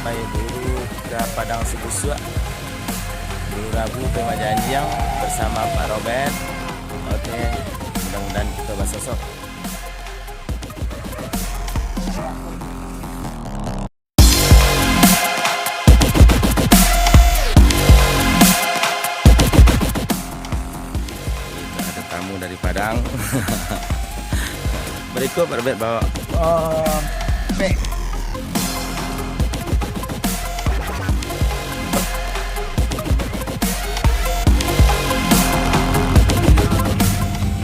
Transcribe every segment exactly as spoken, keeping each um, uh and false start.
Pai buru ka Padang Sibusuak. Buru Rabu pai Majanjiang bersama Pak Robert. Oke, mudah-mudahan kita basosok. Kita ada tamu dari Padang. Berikut Pak Robert bawa. Oh, pe.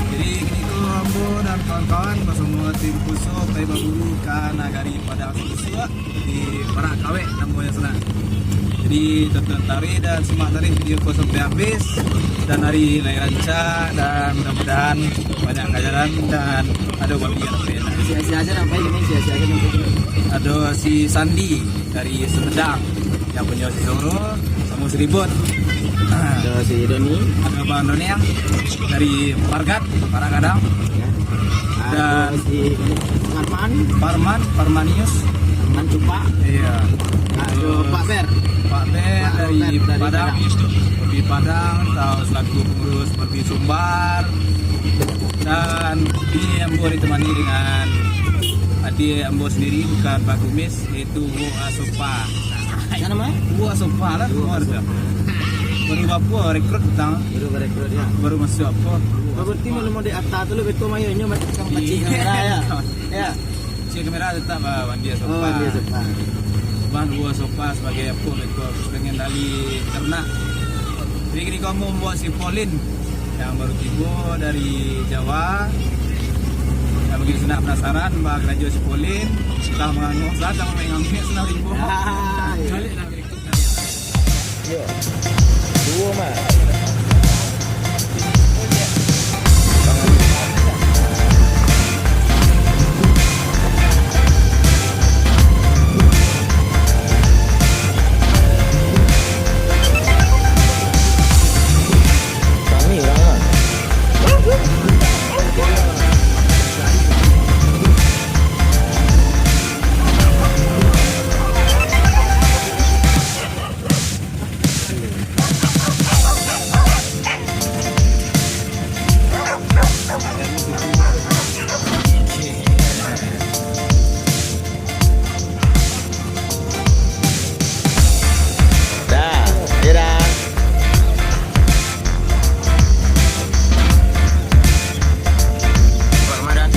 Jadi, kini ko ambo dan kawan-kawan basamo tim Puso pai baburu ka nagari Padang Sibusuak di Parak Kawek namonyo sanak. Jadi, tonton taruih dan simak taruih video ko sampai habis. Dan hari lai rancak dan mudah-mudahan banyak ganjaran dan ado babi nan enak. Sia-sia aja nampai gini, sia-sia aja nampai gini. Ado si Sandi dari Sumedang, yang punyo si Zoro, samo si Ribut. Ado si Doni. Ado Bang Doniang dari Pargat, Parak Gadang. Ya. Dan ado si Parman. Parman, Parmanius. Parman Cupak. Iya. Ado Pak Ber. Pak Ber Pak dari Robert dari Padang. Padang. Di Padang, tahu selaku pengurus Parti Sumbar. Dan ini ambo ditemani dengan adik ambo sendiri, bukan Pak Kumis, yaitu Wo Asopa. Siapa nama? Wo Asopa lah, Wo semua ada. Asopa. Baru apa rekrut petang? Baru rekrut, ya. Baru masuk apa? Oh, berarti maklum di atas tu lu betul main nyo macam pacik kamera, ya. Ya. Cik kamera tetap, ah, Wandi Asopa. Oh, Wandi Asopa. Cuman Wo Asopa sebagai apa, betul pengendali ternak. Jadi kini kamu membawa si Pauline yang baru tiba dari Jawa. Yang mungkin senang penasaran, bah karajo si Pauline. Entah manganguk, entah main ngamuk, senang tiba. Ah, iya. Balik lah berikutnya. Yo. Duo mah. Kami urang mah. Dah, dah. Ramadan.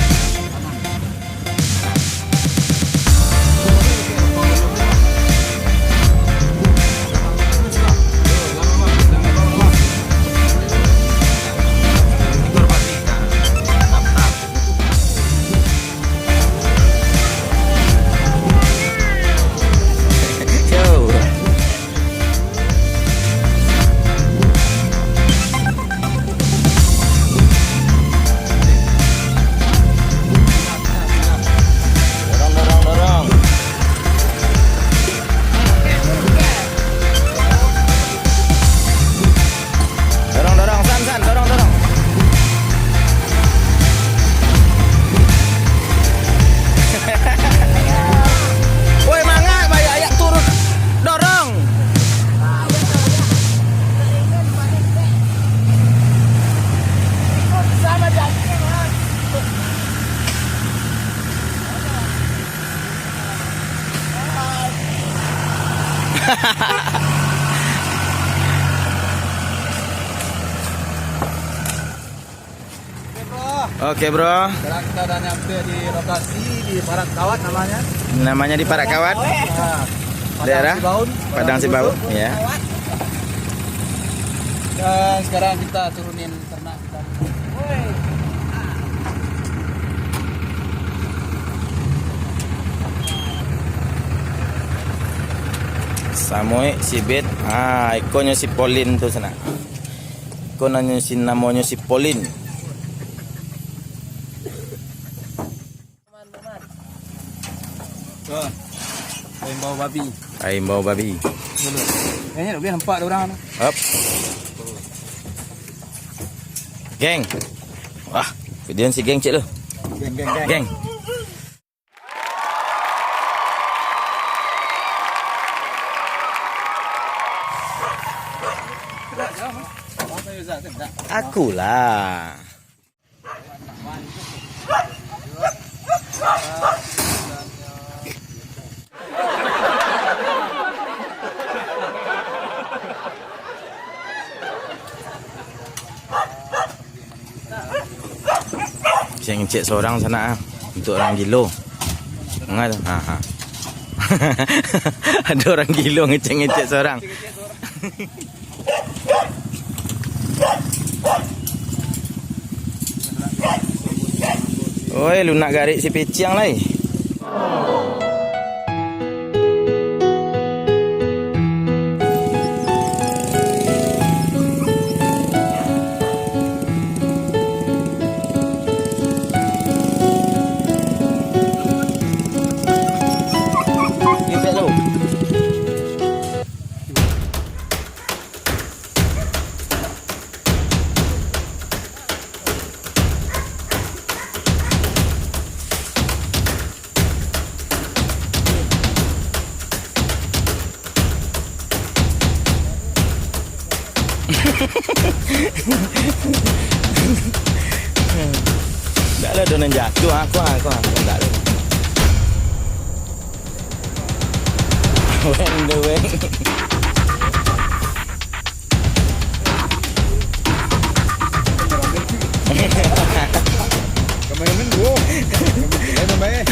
Yo. Dorong, dorong, dorong. Dorong, dorong, San, San, dorong, dorong. Woi, mangak, banyak ayak turun. Dorong. Oke, bro. Oke, bro. Sekarang kita udah nyampe di lokasi di Parak Kawat namanya. Namanya di Parak Kawat? Nah, Padang Daerah Sibaun, Padang Padang Sibaun, Sibaun. Ya. Dan sekarang kita turunin ternak kita. Samuik, Sibit, ah, ikonyo si Polin tu sanak. Iko nanyo si, namonyo si Polin. Tuh, imbau babi. Ai, imbau babi. Dulu. Kayaknya tak boleh nampak ada orang tu. Hop. Geng. Wah, videoan si geng cek lu. Geng, geng, geng. Geng. Aku lah. Ngecek-ngecek sorang sanak ah, untuk urang gilo. Ngah tu? Ha, ha. Ado urang gilo ngecek-ngecek sorang. Oi, lunak garik si piciang lai. Ndak lah, ado nan jatuah, aku, aku, aku ndak lah. Weng, weng. Kameramen duo. Kameramen lain nambah, eh.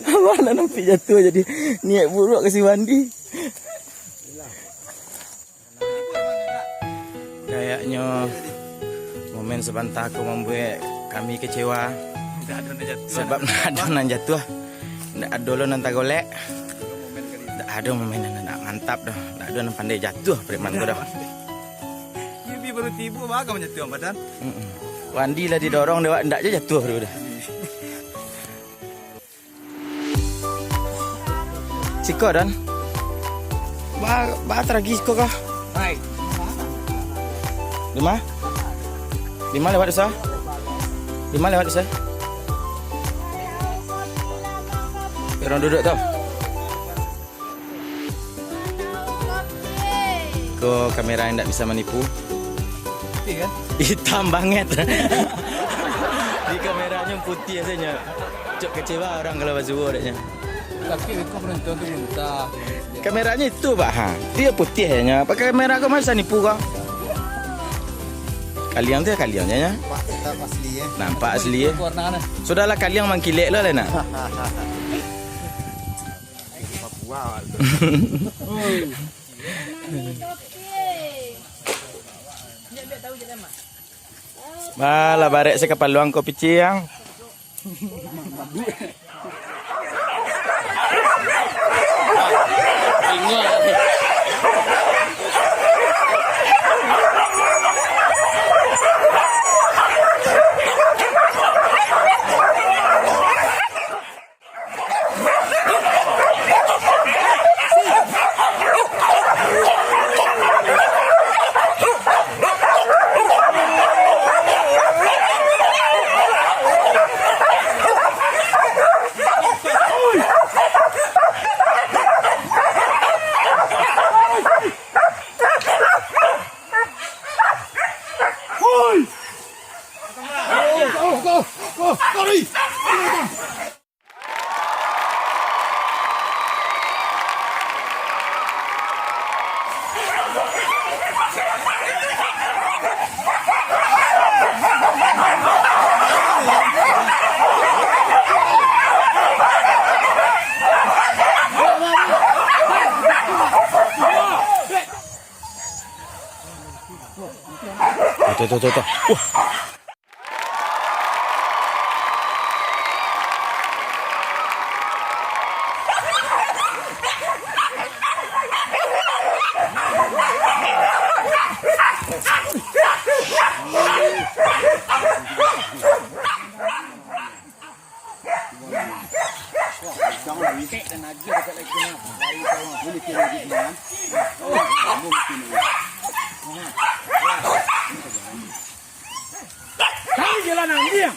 Abang nak nampak jatuah jadi niat buruk ka si Wandi. Kayaknyo momen sabanta ko mambuek kami kecewa. Ndak ado nan jatuah. Sabab ndak ado nan jatuah. Ndak ado lo nan tagolek. Ndak ado momen nan, ndak mantap doh. Ndak ado nan pandai jatuah preman ko doh. Iyo, bi baru tibo, bagai manjatuahan badan. Mm-mm. Wandi lah didorong dek awak, ndak jo jatuah tu doh. Siko, Don. Ba, ba taragih siko kah? Hai. Dima? Dima lewat bisa? Dima lewat bisa? Orang duduk tu. Ko kamera yang ndak bisa manipu. Putih kan? Hitam banget. Di kameranya putih saja. Cok kecewa orang kalau basuo deknya. Tapi beko penonton tu muntah. Kameranya itu, Pak, ha. Dia putih ya. Pakai kamera kau masa nipu kau? Kaliang tu ya kaliangnya ya. Nampak tetap asli ya. Nampak asli ya. Warna mana? Sudahlah kaliang mangkilek lah, lah nak. Papua tu. Malah barek sakapaluang ko piciang. Tuh, tuh, tuh, tuh. Wah. Kami je lanang diam.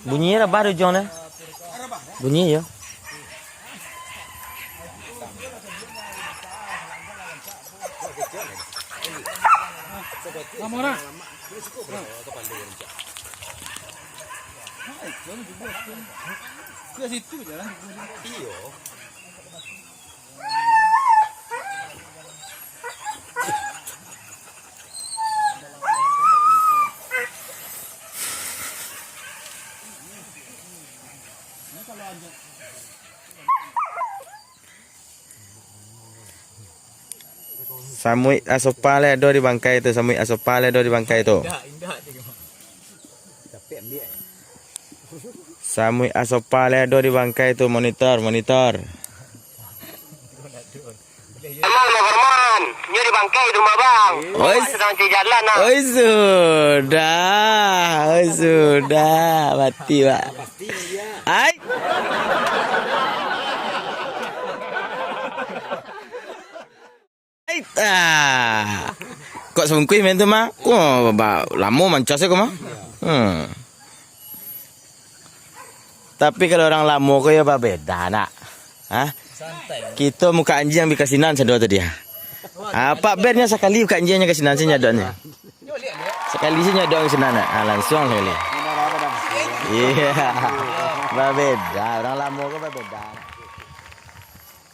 Bunyi rabah di ujung tu. Bunyi yo. Ke situ je lah. Iyo. Samuik asopa lai ado di bangkai tu, samuik asopa lai ado di bangkai tu. Indak, indak je. Samuik asopa lai ado di bangkai tu, monitor, monitor. Bang, Bang Firman, nyo di bangkai tu mah, Bang. Oi, Bang sedang cari jalan, nah. Oi, sudah, oi, sudah, mati, Pak. Ai. Ai, ah. Kok sabungkuih main tu, mah? Kok ba-, lamo mancas ko, mah? Hmm. Tapi kalau urang lamo ko yo babeda, nak. Hah? Kito mukak anjiang bi kasinan sado tadi, ha. Ah, Pak Bernyo sakali mukak anjiangnyo kasinan sinyadonyo. Sakali sinyadon kasinan, nak. Ah, langsuang sakali. Iya. Babeda, urang lamo ko babeda.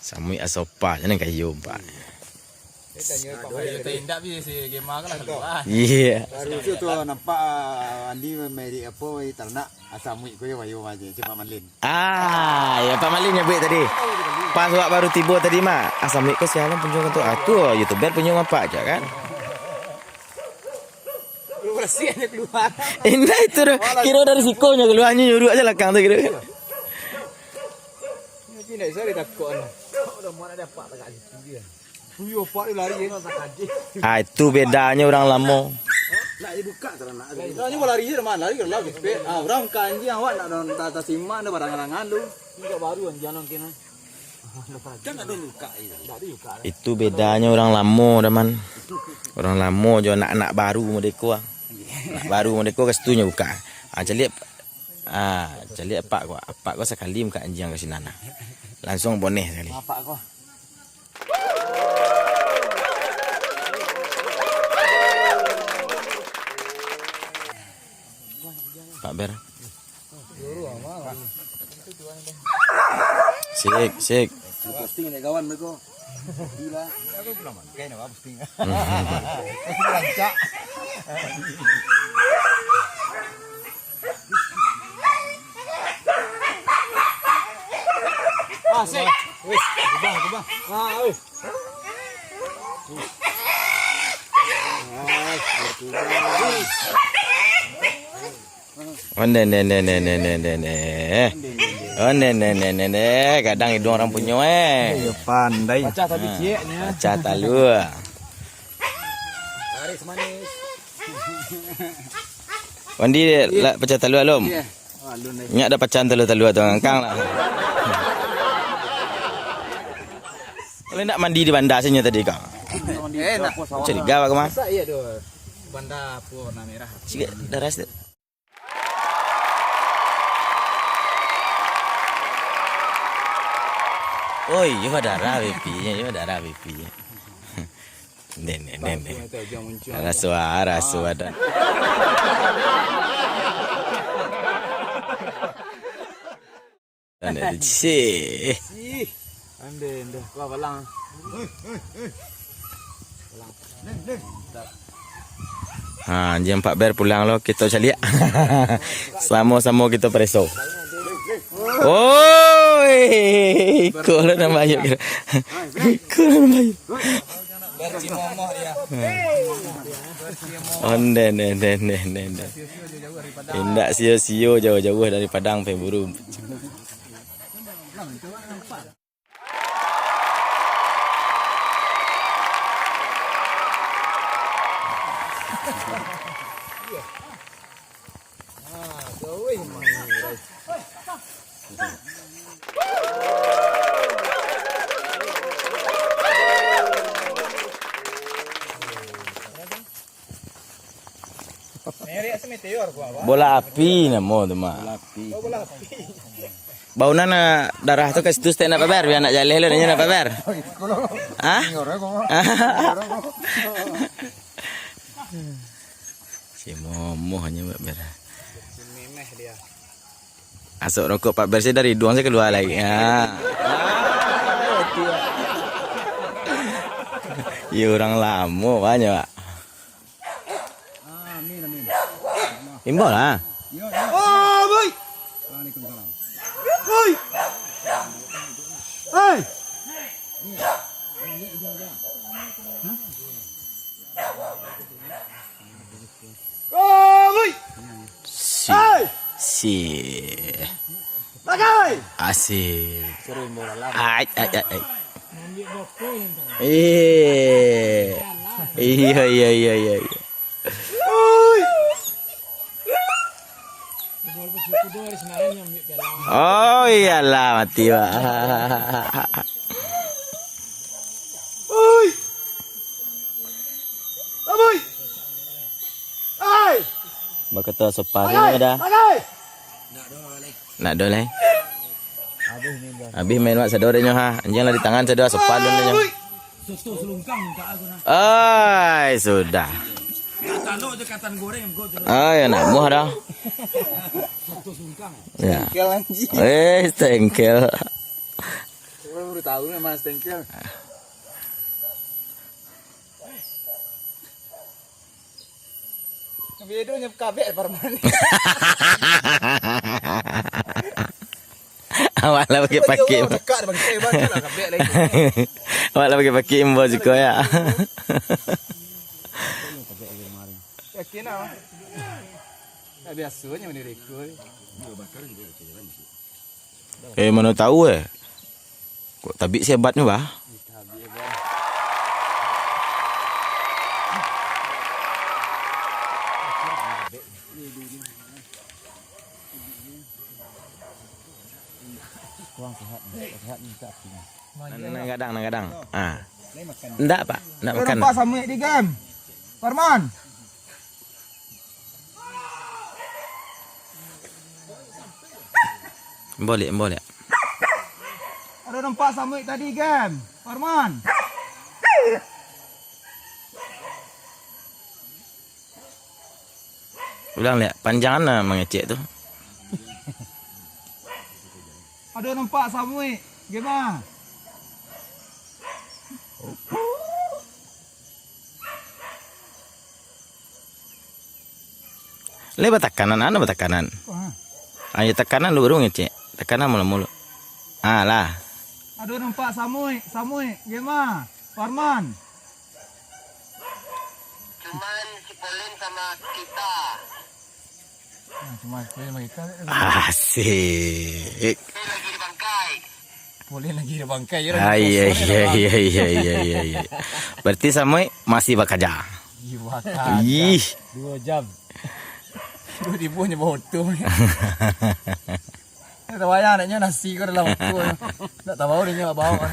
Samuik asopa, jangan kayo, Pak. Iyo, teh indak bi si Gema kan lah kalua. Iya. Baru tu, tu nampak, ah, Andi mameri apo, i taranak, ah, samuik ko yo, bayo aja, cepat malin. Ah, ya, Pak Malin nyabuik tadi. Pas awak baru tibo tadi, Mak. Ah, samuik ko sialan punyo kan tu. Ah, tu, YouTuber punyo ngapak je kan. Lu berasiah ni kalua. Indak itu doh. Kiro dari siko nyo kalua, nyo nyuruak aja lakang tu kiro. Tapi indak bisa ditakuan. Udah muat ada apak tagak situ dia. Iyo, apak dia lari, eh. Ah, itu bedanyo urang lamo. Nak dibuka taranak. Nah, ini mau lari je, mana lari kalau gitu. Ah, urang mukak anjiang awak nak, nak, nak tasimak dah barangan-rangan tu. Ini baru anjiang nang kena. Kan ada luka, iya. Itu bedanyo urang lamo, Daman. Urang lamo jo anak-anak baru modeko, ah. Anak baru modeko ka situ nyo buka. Ah, caliak, ah, caliak apak ko. Apak ko sakali mukak anjiang ka sinan, ah. Langsuang boneh sakali. Apak ko. Pak Ber. Sik, sik. Posting dek kawan mereka. Gila. Aku pulang makan apa posting. Rancak. Ah, sik. Weh, kubah, kubah. Ah, weh. Onde, nde, nde, nde, nde, nde, nde. Onde, nde, nde, nde, nde. Kadang iduang urang punyo, eh. Iyo, pandai. Pacah tapi ciek ni, ah. Pacah talua. Laris manis. Wandi, lah pacah talua alun? Iyo. Oh, alun, eh. Nyak dah pacah talua-talua tu, angkang lah. Kalau nak mandi di banda sini tadi kau. Eh, nak. Curiga awak mah. Masa iya tu? Banda apo warna merah? Sikit darah sikit. Oi, iyo badarah pipi-nyo, iyo badarah pipi-nyo. Nen, nen, nen, nen. Raso, ah, raso ado. Nen, cih. Ande, ande, kuah balang. Ha, anjiang Pak Ber pulang lo, kito caliak. Samo-samo kito pareso. Oi, iko lah nan bayu. Iko lah nan bayu. Onde, nde, nde, nde, nde, nde. Indak sio-sio jauah-jauah dari Padang pai buru. Bola api namo tu mah. Bola api. Baunan, ah, darah tu ka situ, stek nak pabar, biar nak jaleh lo, nak pabar. Hah? Si momoh nyo pabar. Asok rokok Pak Ber se dari iduang se kalua lai. Ha. Iyo, urang lamo banyak, Pak. Imbau lah. Oh, boy. Waalaikumsalam. Boy. Hei. Oh, boy. Si. Hei. Si. Bagai. Asik. Ai, ai, ai, ai. Eh. Iya, iya, iya, iya, iya. Oi. Oh iyalah, mati, Pak. Oi. Aboi. Ai. Bakato sopan ni dah. Nak do lai. Abih main wak sado deh nyo ha. Anjiang lah di tangan sado, sopan deh nyo. Aboi. Ai, sudah. Ai, anak muah dah. Ya. Tengkel, anjing. Eh, tengkel. Orang baru tahu nama tengkel. Bedonyo kabek Parman. Awak lah pakai pakai. Cakak dah bangkai, bang, lah kabek lagi. Awak lah pakai pakai imbau siko ya. Yakin ah. Tak biasonyo mani reko. Eh, mano tahu eh. Kok tabik sebatnyo, bah? Kurang sehat ni. Sehat ni tak api ni. Nan, nan gadang, nan gadang. Ah. Ndak, Pak. Ndak makan. Nampak samuik di game. Parman. Boleh, boleh. Ada nampak samuik tadi, Gam? Parman. Ulang liak, panjang na mangecek tu. Ada nampak samuik, Gema? Lai batakanan, anu batakanan. Wah. Ayo takanan dulu baru ngecek. Takanan mulu-mulu. Ah, lah. Aduh, nampak samuik, samuik. Gema, Parman. Cuman si Polin sama kita. Nah, cuma si Polin sama kita. Asik. Dia lagi di bangkai. Polin lagi di bangkai, ya, lagi. Ah, iya, kosong, iya, ya, iya, iya, iya, iya, iya. Berarti samuik masih bakaja. Iya, bakaja. Ih. Dua jam. Tibo-tibo nyo baoto. Tabayang anaknyo nasi ko dalam oto. Ndak tahu dia nyo bawa.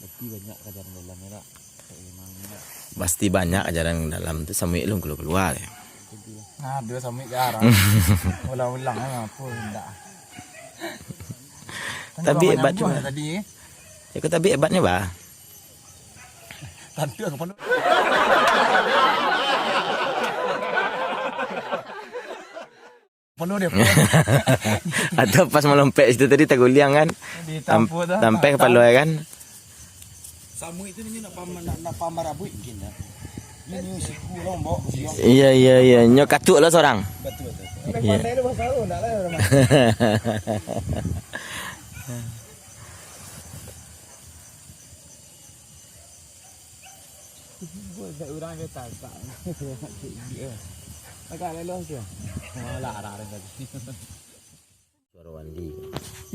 Berarti banyak ajaran dalam ni, Kak. Pasti banyak ajaran dalam tu, samuik lun kalua-kalua. Nah, dua samuik jarang. Ulang-ulang lah, apa ndak. Tabik ebat cubo. Tadi, eh. Cako tabik ebatnyo, bah. Tantu ka panu. Panu dia. Atau pas malompek situ tadi taguliang kan? Tam-, tampek kapalo ya kan? Samuik tu inyo nak pam-, nak, nak pamarabuik mungkin dah. Inyo siku lombok, siang. Iya, iya, iya. Nyo katuk lah sorang. Batua, batua. Iya. Pandai tu bahasa Arab, ndak lah urang. Gua tak urang ke tasak. Agak lelos je. Malah arah-arah tadi. Suara Wandi.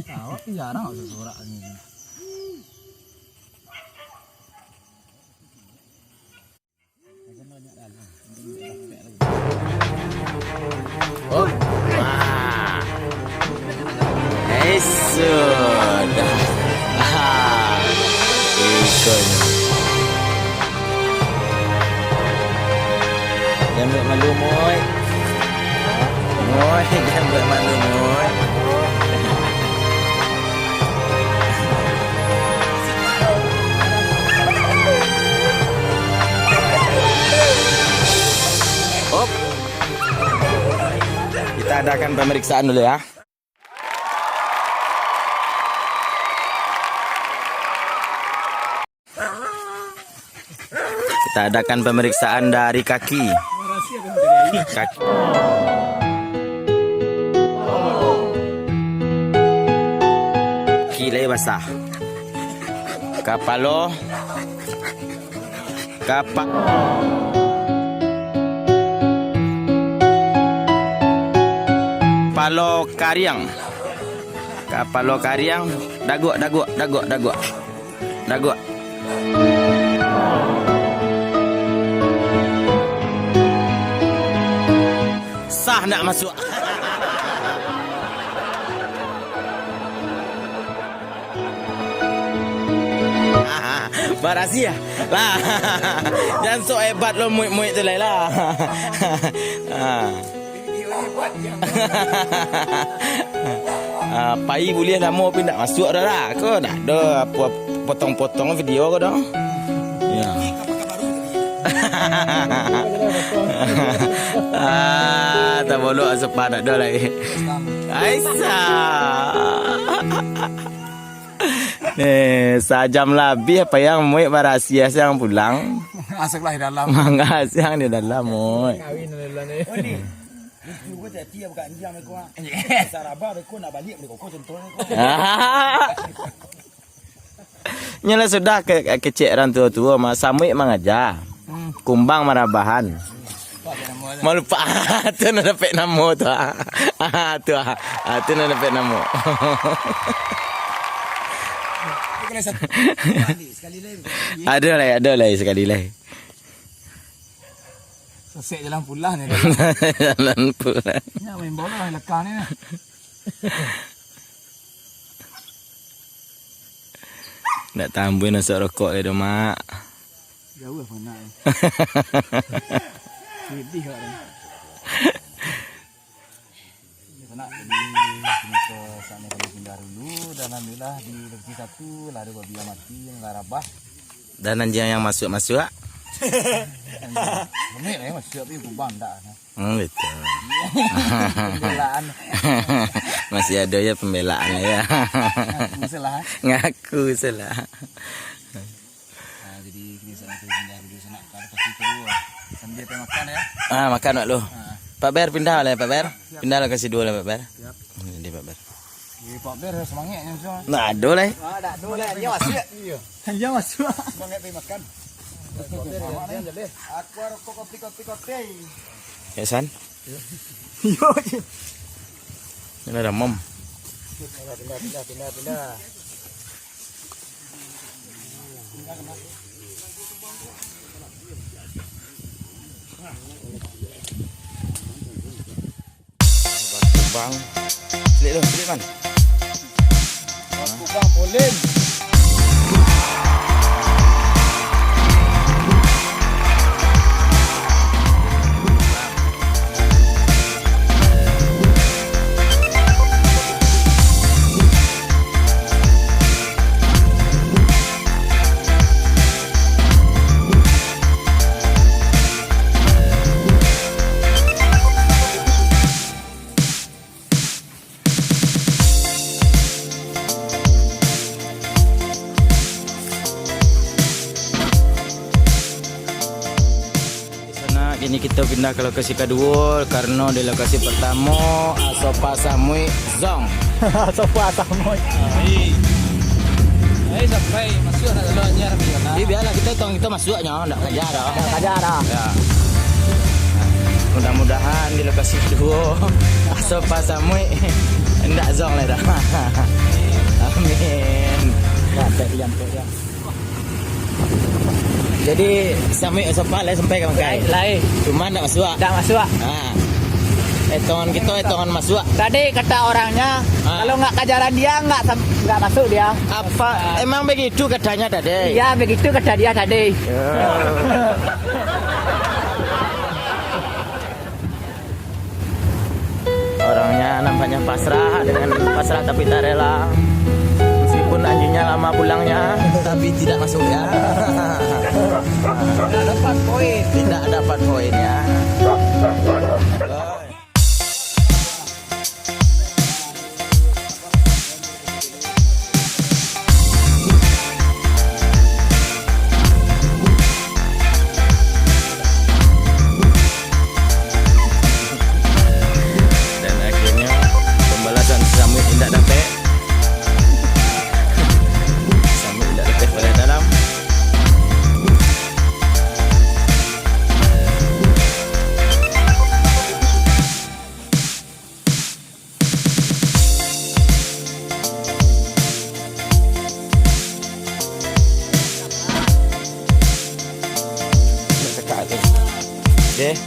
Awak jarang awak sorak ni. Oh. Wah. Eh, sudah. Ah. Ikonyo. Jangan buat malu, Moy. Moy, jangan buat malu, Moy. Op. Kita adakan pemeriksaan dulu ya. Kita adakan pemeriksaan dari kaki. Kaki. Kaki lai basah. Kapalo. Kapa-, kapalo kariang. Kapalo kariang, daguak, daguak, daguak, daguak. Daguak. Sah ndak masuak? Barasiah. Lah. Jan sok hebat lo muik-muik tu lai lah. Ha. Ah, pai buliah lamo tapi ndak masuak dah lah. Ko ndak ado apo potong-potong video ko doh. Ya. Ah, tabolok asapan ndak ado lai. Aisyah. Eh, sajam labiah payah muik barasiah siang pulang. Masuklah di dalam. Mangga siang di dalam, muik. Kawin dulu ni. Oh, ni. Lucu ko, hati-hati ya, bukan anjing beko, ah. Sarabah beko nak balik beli koko contohnyo ko. Nyo lah sudah ke, kecek urang tuo-tuo mah, samuik mangaja. Hmm. Kumbang marabahan. Malupak. Tu nan dapek namo tu. Ah, tu ah. Ah, tu nan dapek namo. Ado lai, ado lai sakali lai. Sasek jalan pulang ni. Jalan pulang. Nya main bola lekah ni. Nak tambuih nak sok rokok ke doh, Mak. Jauh lah panak ni. Pedih awak ni. Sanak, jadi kini ko saatnyo kami pindah dulu, dan alhamdulillah di lokasi satu lah ado babi yang mati, yang lah rabah. Dan anjiang yang masuak-masuak. Rumik lah ya, masuak tapi kubang ndak. Hmm, betul. Pembelaan. Masih ado ya pembelaan ya. Ngaku salah. Ngaku salah. Ah, jadi kini sanak tu pindah dulu sanak ka lokasi kedua. Sambil pai makan ya. Ah, makan dulu. Ah. Pak Ber pindah lah, Pak Ber. Siap. Pindah lokasi dua lah, Pak Ber. Siap. Hmm, di Pak Ber. Di Pak Ber semangatnyo semua. Nah, ado lah. Ah, dak ado lah. Dia masuk. Iya. Dia masuk. Semangat pai makan. Pak Ber, dia, dia, dia. Aqua rokok kopi, kopi, kopi. Ya, San? Yo. Ini ada mom. Pindah, pindah, pindah, pindah, pindah. Bang, klik tu, klik, Man. Bang Polim. Ini kita pindah ke lokasi kedua karena di lokasi pertama Asopa Samuik zong. Asopa Samuik. Hei, sampai masuk nak dalam anyar. Jadi biarlah kita tong kita masuknya, ndak kaja dah. Ndak kaja dah. Ya. Mudah-mudahan di lokasi kedua Asopa Samuik ndak zong lah dah. Amin. Sampai yang tu ya. Jadi, Samuik Asopa lai sampai ka Bangkai? Lai, lai. Cuma ndak masuak? Ndak masuak. Ha. Etongan kito, etongan masuak. Tadi kata orangnya, ha, kalau nggak kajaran dia, nggak sam-, nggak masuk dia. Apa? Emang begitu katanya tadi? Iya, begitu kata dia tadi. Ya. Orangnya nampaknya pasrah, dengan pasrah tapi tak rela. Meskipun anjingnya lama pulangnya, tapi tidak masuk ya. Tidak dapat poin. Tidak dapat poin ya. Dan akhirnya, pembalasan Samuik indak dapek. Samuik indak dapek pada dalam. Deh.